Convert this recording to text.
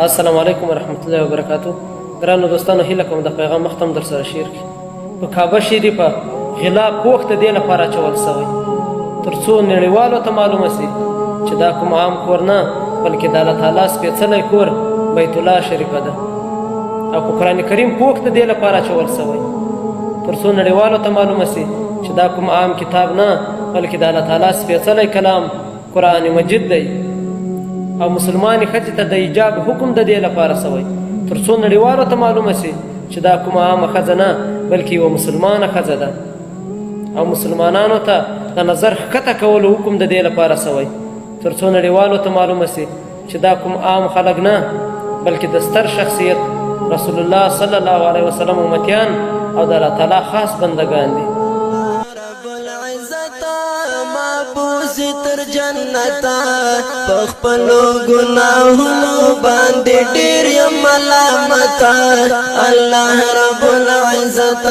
السلام علیکم ورحمت الله وبرکاتو. ګرانو دوستانو، هیله کوم د پیغام مخ ته هم درسره شیر کړي. په کعبه شریفه غلاف پوښ د دې لپاره اچول سوی تر څو نړیوالو ته معلومه سي چې دا کوم عام کور نه، بلکې د الله تعالی سپېڅلی کور بیت الله شریفه ده. او په قرآن کریم پوښ د دې لپاره اچول سوی تر څو نړیوالو ته معلومه سي چې دا کوم عام کتاب نه، بلکې د الله تعالی سپېڅلی کلام قرآن مجید دی. او مسلمانې ښځې ته د حجاب حکم د دې لپاره سوی تر څو نړیوالو ته معلومه سي چې دا کومه عامه ښځه نه، بلکې یوه مسلمانه ښځه ده. او مسلمانانو ته د نظر ښکته کولو حکم د دې لپاره سوی تر څو نړیوالو ته معلومه سي چې دا کوم عام خلک نه، بلکې د ستر شخصیت رسول الله صلی الله علیه وسلم امتیان او د الله تعالی خاص بندگان دي. رب العزت ما بوزي تر جنت، په خپل ګناهونو باندې ډیر یم ملامت، الله رب العزت.